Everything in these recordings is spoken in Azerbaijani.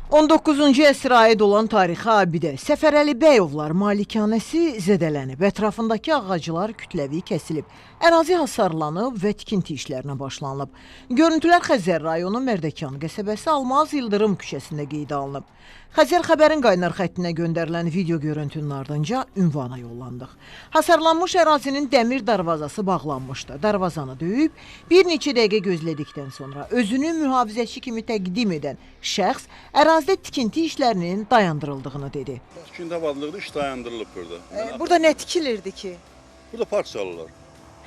19-cu əsrə aid olan tarixi abidə Səfərəli Bəyovlar malikanəsi zədələnib, ətrafındakı ağaclar kütləvi kəsilib, ərazi hasarlanıb və tikinti işlərinə başlanılıb. Görüntülər Xəzər rayonu Mərdəkan qəsəbəsi Almaz İldırım küçəsində qeydə alınıb. Xəzər xəbərin qaynar xəttinə göndərilən video görüntünün ardınca ünvana yollandıq. Hasarlanmış ərazinin dəmir darvazası bağlanmışdı. Darvazanı döyüb bir neçə dəqiqə gözlədikdən sonra özünü mühafizəçi kimi təqdim edən şəxs ərazidə tikinti işlərinin dayandırıldığını dedi. Tikinti abadlıqda iş dayandırılıb burada. Burada nə tikilirdi ki? Burada park salırlar.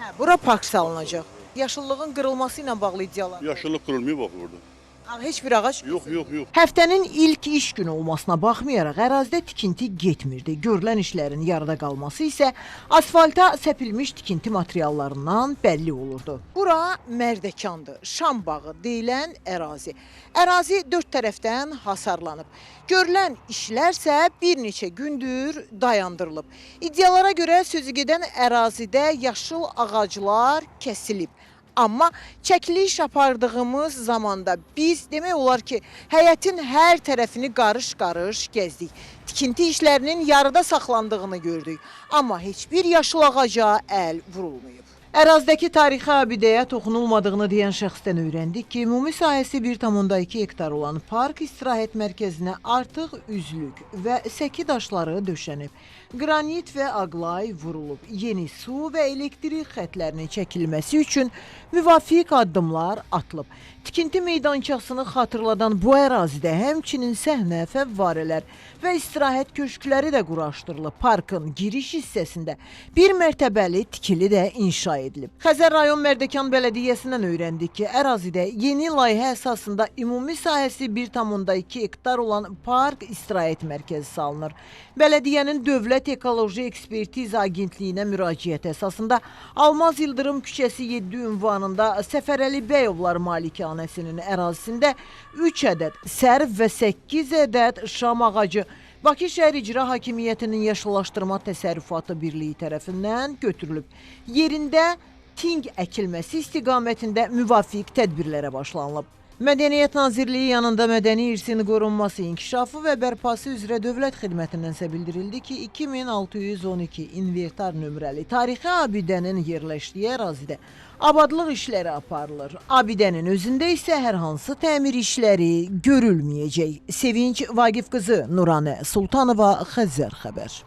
Hə, bura park salınacaq. Yaşıllığın qırılması ilə bağlı iddialar. Yaşıllıq qırılmayıb bax burada. Heç bir ağac? Yox, yox, yox. Həftənin ilk iş günü olmasına baxmayaraq ərazidə tikinti getmirdi. Görülən işlərin yarıda qalması isə asfalta səpilmiş tikinti materiallarından bəlli olurdu. Bura Mərdəkandır, Şam bağı deyilən ərazi. Ərazi dörd tərəfdən hasarlanıb. Görülən işlərsə bir neçə gündür dayandırılıb. İddialara görə sözü gedən ərazidə yaşıl ağaclar kəsilib. Amma çəkiliş apardığımız zamanda biz demək olar ki, həyətin hər tərəfini qarış-qarış gəzdik. Tikinti işlərinin yarıda saxlandığını gördük. Amma heç bir yaşıl ağaca əl vurulmayıb. Ərazidəki tarixi abidəyə toxunulmadığını deyən şəxsdən öyrəndik ki, ümumi sahəsi 1,2 hektar olan park istirahət mərkəzinə artıq üzlük və səki daşları döşənib. Qranit və aqlay vurulub. Yeni su və elektrik xətlərinin çəkilməsi üçün müvafiq addımlar atılıb. Tikinti meydançasını xatırladan bu ərazidə həmçinin səhnə, fəvvarələr və istirahət köşkləri də quraşdırılıb. Parkın giriş hissəsində bir mərtəbəli tikili də inşa edilib. Xəzər rayon Mərdəkan Bələdiyyəsindən öyrəndik ki, ərazidə yeni layihə əsasında ümumi sahəsi 1,2 hektar olan park istirahət mərkəzi salınır. Bələdiyyənin Dövlət Ekoloji Ekspertiza Agentliyinə müraciət əsasında Almaz İldırım küçəsi 7 ünvanında Səfərəli Bəyovlar malikanəsinin ərazisində 3 ədəd sərv və 8 ədəd şam ağacı Bakı Şəhər İcra Hakimiyyətinin Yaşıllaşdırma Təsərrüfatı Birliyi tərəfindən götürülüb. Yerində ting əkilməsi istiqamətində müvafiq tədbirlərə başlanılıb. Mədəniyyət Nazirliyi yanında mədəni irsin qorunması, inkişafı və bərpası üzrə dövlət xidmətindən isə bildirildi ki, 2612 inventar nömrəli tarixi abidənin yerləşdiyi ərazidə abadlıq işləri aparılır. Abidənin özündə isə hər hansı təmir işləri görülməyəcək. Sevinç Vaqif qızı, Nuranə Sultanova, Xəzər xəbər.